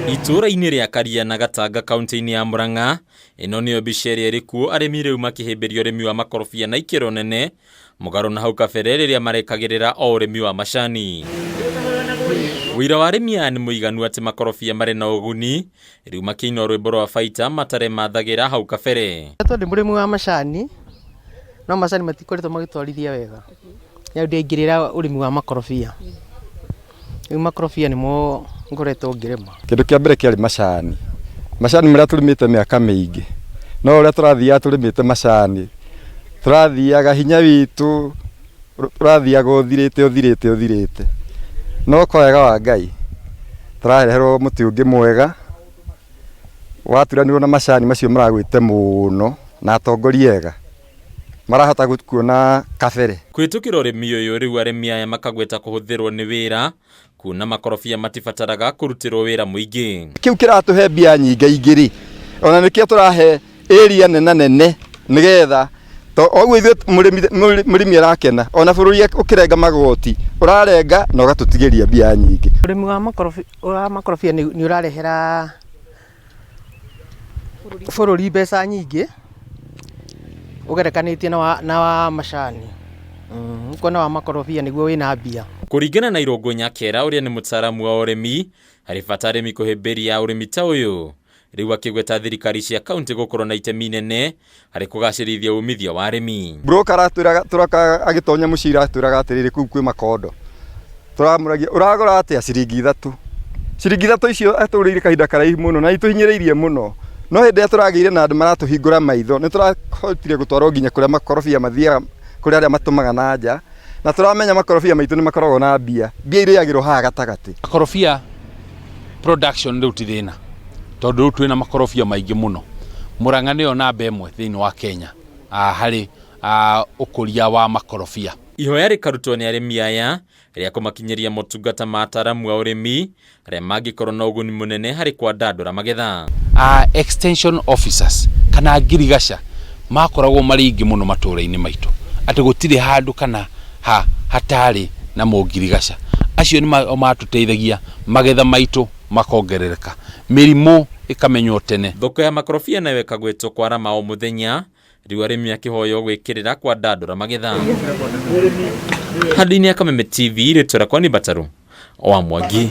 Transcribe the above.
Itũũra-inĩ rĩa Karia na Gatanga kaunti-inĩ ya Murang'a, ĩno nĩyo mbica ĩrĩa ĩrĩ kuo arĩmi rĩu makĩhĩmbĩria ũrĩmi wa makorobia na ikĩro nene, mũgarũ na hau kabere rĩrĩa marekagĩrĩra o ũrĩmi wa macani. Ũira wa arĩmi aya nĩ mũiganu atĩ makorobia marĩ na ũguni, rĩu makĩina rwĩmbo rwa baita mataremathagĩra hau kabere. Tondũ mũrĩmi wa macani, no macani matikoretwo magĩtwarithia wega, rĩu ndĩraingĩrĩra ũrĩmi wa makorobia. Rĩu makorobia nĩmo ngoretwo ngĩrĩma. Kĩndũ kĩa mbere kĩarĩ macani. Macani marĩa tũrĩmĩte mĩaka mĩingĩ. No ũrĩa tũrathiaga tũrĩmĩte macani, tũrathiaga hinya witũ ũrathiaga ũthirĩte ũthirĩte ũthirĩte. No kwa wega wa Ngai, tũrareherwo mũtĩ ũngĩ mwega, waturanĩrwo na macani macio maragwĩte mũno, na atongoria ega. Marahota kuona kabere. Kũhĩtũkĩra ũrĩmi ũyũ rĩu arĩmi aya makagweta kũhũthĩrwo nĩ wĩra kuona makorobia matibataraga kũrutĩrwo wĩra mũingĩ. Kĩu kĩratũhe mbia nyingaingĩ rĩ, ona nĩkĩo tũrahe area nena nene nĩgetha to oguo ithuĩ mũrĩmi mũrĩmi arakena ona bũrũri ũkĩrenga magoti ũrarenga na ũgatũtigĩria mbia nyingĩ. Ũrĩmi wa makorobia, wa makorobia nĩ ũrarehera bũrũri mbeca nyingĩ ũgerekanĩtie na wa macani. Ũkona wa makorobia nĩguo wĩna mbia. Kũringana na Irũngũ Nyakera ũrĩa nĩ mũtaaramu wa ũrĩmi, harĩ bata arĩmi kũhĩmbĩria ũrĩmi ta ũyũ. Rĩu akĩgweta thirikari cia kaunti gũkorwo na itemi inene harĩ kũgacĩrithia umithio wa arĩmi. Broker aratwĩraga tũroka agĩtonya mũciĩ aratwĩraga atĩrĩrĩ kũu kwĩ makondo. Tũramũragia ũragũra atĩa ciringi ithatũ. Ciringi ithatũ icio atũrĩire kahinda karaihu mũno na itũhinyĩrĩirie mũno. No hĩndĩ ĩrĩa tũragĩire na andũ maratũhingũra maitho nĩ tũrahotire gũtwarwo nginya kũrĩa makorobia mathiaga kũrĩ arĩa matũmaga na nja na tũramenya makorobia maitũ nĩ makoragwo na mbia. Mbia irĩagĩrwo haha gatagatĩ. Makorobia production rĩu ti thĩna tondũ rĩu twĩna makorobia maingĩ mũno. Murang'a nĩyo namba ĩmwe thĩinĩ wa Kenya harĩ ũkũria wa makorobia. Ihoya rĩkarutwo nĩ arĩmi aya rĩa kũmakinyĩria motungata ma ataaramu a ũrĩmi arĩa mangĩkorwo na ũguni mũnene harĩ kwandandũra magetha. Extension officers kana ngirigaca makoragwo marĩ aingĩ mũno matũra-inĩ maitũ atĩ gũtirĩ handũ kana ha hatarĩ na mũngirigaca. Acio nĩ matũteithagia magetha maitũ makongerereka, mĩrimũ ĩkamenywo tene. Thoko ya makorobia nayo ĩkagwetwo kwarama o mũthenya. Rĩu arĩmi akĩhoywo gwĩkĩrĩra kwandandũra magetha. Handũ-inĩ ya Kameme TV, rĩtwa rĩakwa nĩ Mbatarũ wa Mwangi.